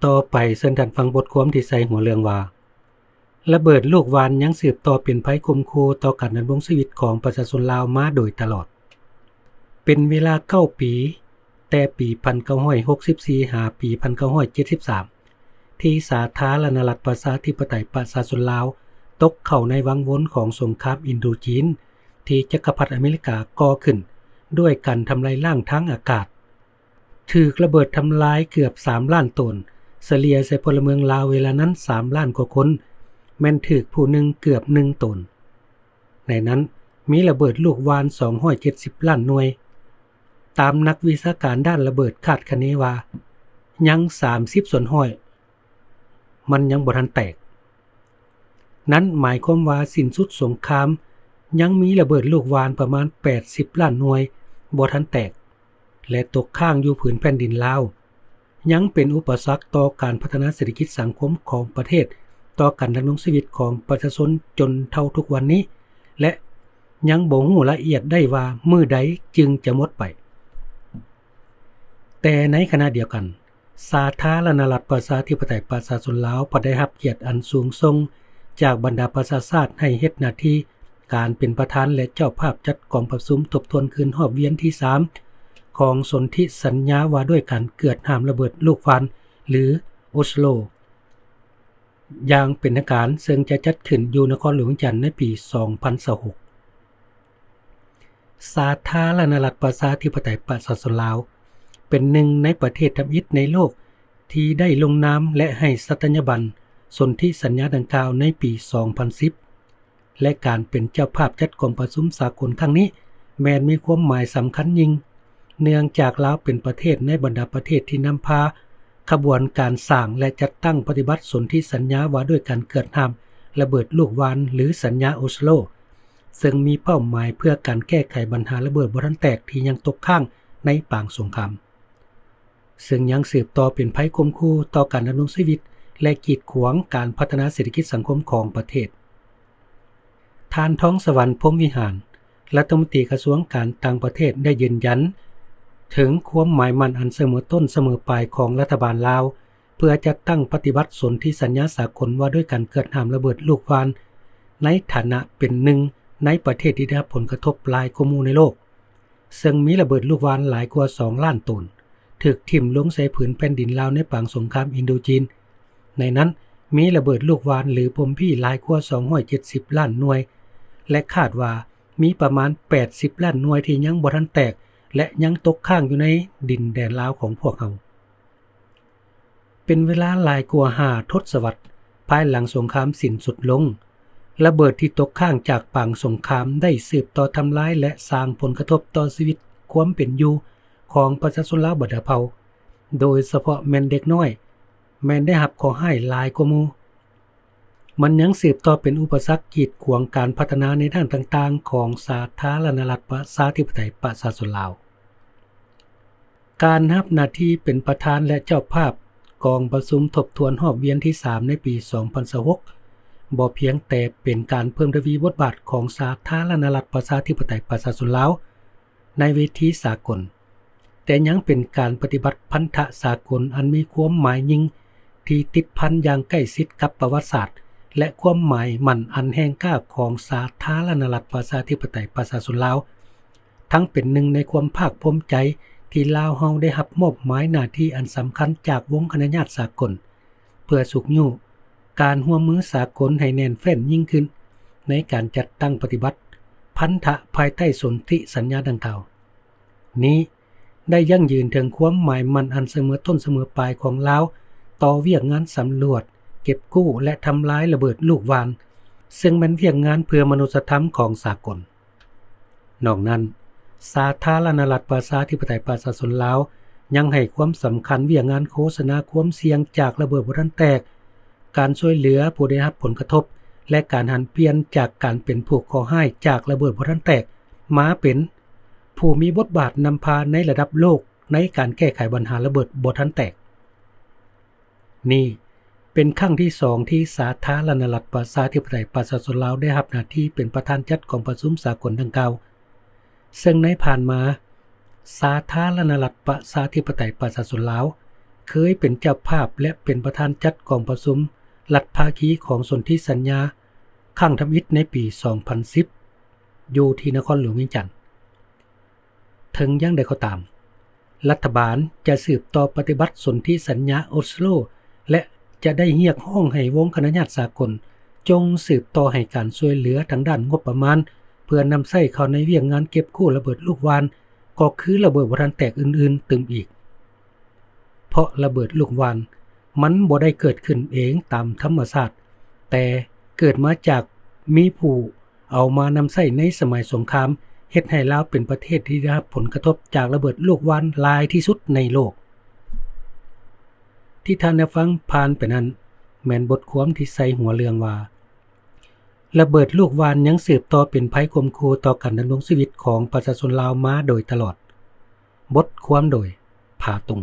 ຕໍ່ໄປເຊີນທ່ານຟັງບົດຄວາມທີ່ໃສ່ຫົວເລື່ອງວ່າ ລະເບີດລູກຫວ່ານຍັງສືບຕໍ່ເປັນໄພຂົ່ມຂູ່ຕໍ່ການດຳລົງຊີວິດຂອງປະຊາຊົນລາວມາໂດຍຕະຫຼອດ. ເປັນເວລາເກົ້າປີ, ແຕ່ປີພັນເກົ້າຮ້ອຍຫົກສິບສີ່ຫາປີພັນເກົ້າຮ້ອຍເຈັດສິບສາມ ທີ່ສາທາລະນະລັດປະຊາທິປະໄຕປະຊາຊົນລາວຕົກເຂົ້າໃນວັງວົນຂອງສົງຄາມອິນໂດຈີນ ທີ່ຈັກກະພັດອາເມລິກາກໍ່ຂຶ້ນດ້ວຍການທຳລາຍລ້າງທາງອາກາດ, ຖືກລະເບີດທຳລາຍເກືອບສາມລ້ານໂຕນ, ສະເລ່ຍໃສ່ພົນລະເມືອງລາວເວລານັ້ນສາມລ້ານກວ່າຄົນ ແມ່ນຖືກຜູ້ໜຶ່ງເກືອບໜຶ່ງໂຕນ. ໃນນັ້ນມີລະເບີດລູກຫວ່ານສອງຮ້ອຍເຈັດສິບລ້ານໜ່ວຍ. ຕາມນັກວິຊາການດ້ານລະເບີດຄາດຄະເນວ່າ ຍັງສາມສິບສ່ວນຮ້ອຍ ມັນຍັງບໍ່ທັນແຕກ. ນັ້ນໝາຍຄວາມວ່າສິ້ນສຸດສົງຄາມ ຍັງມີລະເບີດລູກຫວ່ານປະມານແປດສິບລ້ານໜ່ວຍບໍ່ທັນແຕກ ແລະ ຕົກຄ້າງຢູ່ຜືນແຜ່ນດິນລາວ, ຍັງເປັນອຸປະສັກຕໍ່ການພັດທະນາເສດຖະກິດສັງຄົມຂອງປະເທດ, ຕໍ່ການດຳລົງຊີວິດຂອງປະຊາຊົນຈົນເທົ່າທຸກວັນນີ້ ແລະ ຍັງບໍ່ຮູ້ລະອຽດໄດ້ວ່າມື້ໃດຈຶ່ງຈະໝົດໄປ. ແຕ່ໃນຂະນະດຽວກັນ, ສາທາລະນະລັດປະຊາທິປະໄຕປະຊາຊົນລາວ ກໍໄດ້ຮັບກຽດອັນສູງສົ່ງຈາກບັນດາປະຊາຊາດ ໃຫ້ເຮັດໜ້າທີ່ການເປັນປະທານ ແລະ ເຈົ້າພາບຈັດກອງປະຊຸມທົບທວນຄືນຮອບວຽນທີສາມ ຂອງສົນທິສັນຍາວ່າດ້ວຍການເກືອດຫ້າມລະເບີດລູກຫວ່ານ ຫຼື ໂອສໂລ ຢ່າງເປັນທາງການ, ເຊິ່ງຈະຈັດຂຶ້ນຢູ່ນະຄອນຫຼວງວຽງຈັນໃນປີສອງພັນຊາວຫົກ. ສາທາລະນະລັດປະຊາທິປະໄຕປະຊາຊົນລາວ ເປັນໜຶ່ງໃນປະເທດທຳອິດໃນໂລກທີ່ໄດ້ລົງນາມ ແລະ ໃຫ້ສັດຕະຍາບັນສົນທິສັນຍາດັ່ງກ່າວໃນປີສອງພັນສິບ ແລະ ການເປັນເຈົ້າພາບຈັດກອງປະຊຸມສາກົນຄັ້ງນີ້ ແມ່ນມີຄວາມໝາຍສຳຄັນຍິ່ງ ເນື່ອງຈາກລາວເປັນປະເທດໃນບັນດາປະເທດທີ່ນຳພາຂະບວນການສ້າງ ແລະ ຈັດຕັ້ງປະຕິບັດສົນທິສັນຍາວ່າດ້ວຍການເກືອດຫ້າມລະເບີດລູກຫວ່ານ ຫຼື ສັນຍາໂອສໂລ, ເຊິ່ງມີເປົ້າໝາຍເພື່ອການແກ້ໄຂບັນຫາລະເບີດບໍ່ທັນແຕກທີ່ຍັງຕົກຄ້າງໃນປາງສົງຄາມ, ເຊິ່ງຍັງສືບຕໍ່ເປັນໄພຂົ່ມຂູ່ຕໍ່ການດຳລົງຊີວິດ ແລະ ກີດຂວາງການພັດທະນາເສດຖະກິດສັງຄົມຂອງປະເທດ. ທ່ານ ທອງສະຫວັນ ພົມວິຫານ, ລັດຖະມົນຕີກະຊວງການຕ່າງປະເທດ ໄດ້ຢືນຢັນເຖິງຄວາມໝາຍໝັ້ນອັນສະເໝີຕົ້ນສະເໝີປາຍຂອງລັດຖະບານລາວ ເພື່ອຈັດຕັ້ງປະຕິບັດສົນທິສັນຍາສາກົນວ່າດ້ວຍການເກືອດຫ້າມລະເບີດລູກຫວ່ານ ໃນຖານະເປັນໜຶ່ງໃນປະເທດທີ່ໄດ້ຮັບຜົນກະທົບຫຼາຍກວ່າໝູ່ໃນໂລກ, ເຊິ່ງມີລະເບີດລູກຫວ່ານຫຼາຍກວ່າສອງລ້ານໂຕນ ຖືກຖິ້ມລົງໃສ່ຜືນແຜ່ນດິນລາວໃນປາງສົງຄາມອິນໂດຈີນ. ໃນນັ້ນມີລະເບີດລູກຫວ່ານ ຫຼື ບົມບີ ຫຼາຍກວ່າສອງຮ້ອຍເຈັດສິບລ້ານໜ່ວຍ ແລະ ຄາດວ່າມີປະມານແປດສິບລ້ານໜ່ວຍທີ່ຍັງບໍ່ທັນແຕກ ແລະ ຍັງຕົກຄ້າງຢູ່ໃນດິນແດນລາວຂອງພວກເຮົາ. ເປັນເວລາຫຼາຍກວ່າຫ້າທົດສະວັດ ພາຍຫຼັງສົງຄາມສິ້ນສຸດລົງ, ລະເບີດທີ່ຕົກຄ້າງຈາກປາງສົງຄາມໄດ້ສືບຕໍ່ທຳລາຍ ແລະ ສ້າງຜົນກະທົບຕໍ່ຊີວິດຄວາມເປັນຢູ່ຂອງປະຊາຊົນລາວບັນດາເຜົ່າ, ໂດຍສະເພາະແມ່ນເດັກນ້ອຍ, ແມ່ນໄດ້ຮັບເຄາະຮ້າຍຫຼາຍກວ່າໝູ່. ມັນຍັງສືບຕໍ່ເປັນອຸປະສັກກີດຂວາງການພັດທະນາໃນດ້ານຕ່າງໆຂອງສາທາລະນະລັດປະຊາທິປະໄຕປະຊາຊົນລາວ. ການຮັບໜ້າທີ່ເປັນປະທານ ແລະ ເຈົ້າພາບກອງປະຊຸມທົບທວນຮອບວຽນທີສາມໃນປີສອງພັນຊາວຫົກ ບໍ່ພຽງແຕ່ເປັນການເພີ່ມທະວີບົດບາດຂອງສາທາລະນະລັດປະຊາທິປະໄຕປະຊາຊົນລາວໃນເວທີສາກົນ, ແຕ່ຍັງເປັນການປະຕິບັດພັນທະສາກົນອັນມີຄວາມໝາຍຍິ່ງ ທີ່ຕິດພັນຢ່າງໃກ້ຊິດກັບປະຫວັດສາດ ແລະ ຄວາມໝາຍໝັ້ນອັນແຮງກ້າຂອງສາທາລະນະລັດປະຊາທິປະໄຕປະຊາຊົນລາວ, ທັງເປັນໜຶ່ງໃນຄວາມພາກພູມໃຈທີ່ລາວເຮົາໄດ້ຮັບມອບໝາຍໜ້າທີ່ອັນສຳຄັນຈາກວົງຄະນະຍາດສາກົນ ເພື່ອຊຸກຍູ້ການຮ່ວມມືສາກົນໃຫ້ແໜ້ນແຟ້ນຍິ່ງຂຶ້ນ ໃນການຈັດຕັ້ງປະຕິບັດພັນທະພາຍໃຕ້ສົນທິສັນຍາດັ່ງກ່າວນີ້ ໄດ້ຢັ້ງຢືນເຖິງຄວາມໝາຍໝັ້ນອັນສະເໝີຕົ້ນສະເໝີປາຍຂອງລາວຕໍ່ວຽກງານສຳຫຼວດ, ເກັບກູ້ ແລະ ທຳລາຍລະເບີດລູກຫວ່ານ, ເຊິ່ງແມ່ນວຽກງານເພື່ອມະນຸດສະທຳຂອງສາກົນ. ນອກນັ້ນ, ສາທາລະນະລັດປະຊາທິປະໄຕປະຊາຊົນລາວ ຍັງໃຫ້ຄວາມສຳຄັນວຽກງານໂຄສະນາຄວາມສ່ຽງຈາກລະເບີດບໍ່ທັນແຕກ, ການຊ່ວຍເຫຼືອຜູ້ໄດ້ຮັບຜົນກະທົບ ແລະ ການຫັນປ່ຽນຈາກການເປັນຜູ້ເຄາະຮ້າຍຈາກລະເບີດບໍ່ທັນແຕກ ມາເປັນຜູ້ມີບົດບາດນຳພາໃນລະດັບໂລກໃນການແກ້ໄຂບັນຫາລະເບີດບໍ່ທັນແຕກ. ນີ້ເປັນຄັ້ງທີສອງທີ່ສາທາລະນະລັດປະຊາທິປະໄຕປະຊາຊົນລາວໄດ້ຮັບໜ້າທີ່ເປັນປະທານຈັດກອງປະຊຸມສາກົນດັ່ງກ່າວ, ເຊິ່ງໃນຜ່ານມາ ສາທາລະນະລັດປະຊາທິປະໄຕປະຊາຊົນລາວ ເຄີຍເປັນເຈົ້າພາບ ແລະ ເປັນປະທານຈັດກອງປະຊຸມລັດພາຄີຂອງສົນທິສັນຍາຄັ້ງທຳອິດໃນປີສອງພັນສິບ ຢູ່ທີ່ນະຄອນຫຼວງວຽງຈັນ. ເຖິງຢ່າງໃດກໍຕາມ, ລັດຖະບານຈະສືບຕໍ່ປະຕິບັດສົນທິສັນຍາໂອສໂລ ແລະ ຈະໄດ້ຮຽກຮ້ອງໃຫ້ວົງຄະນະຍາດສາກົນຈົ່ງສືບຕໍ່ໃຫ້ການຊ່ວຍເຫຼືອທາງດ້ານງົບປະມານ ເພື່ອນຳໃຊ້ເຂົ້າໃນວຽກງານເກັບກູ້ລະເບີດລູກຫວ່ານ ກໍຄືລະເບີດບໍ່ທັນແຕກອື່ນໆຕື່ມອີກ. ເພາະລະເບີດລູກຫວ່ານມັນບໍ່ໄດ້ເກີດຂຶ້ນເອງຕາມທຳມະຊາດ, ແຕ່ເກີດມາຈາກມີຜູ້ເອົາມານຳໃຊ້ໃນສະໄໝສົງຄາມ, ເຮັດໃຫ້ລາວເປັນປະເທດທີ່ໄດ້ຮັບຜົນກະທົບຈາກລະເບີດລູກຫວ່ານຫຼາຍທີ່ສຸດໃນໂລກ. ທີ່ທ່ານໄດ້ຟັງຜ່ານໄປນັ້ນ ແມ່ນບົດຄວາມທີ່ໃສ່ຫົວເລື່ອງວ່າ ລະເບີດລູກຫວ່ານຍັງສືບຕໍ່ເປັນໄພຂົ່ມຂູ່ຕໍ່ການດຳລົງຊີວິດຂອງປະຊາຊົນລາວມາໂດຍຕະຫຼອດ. ບົດຄວາມໂດຍ ຜາຕຸງ.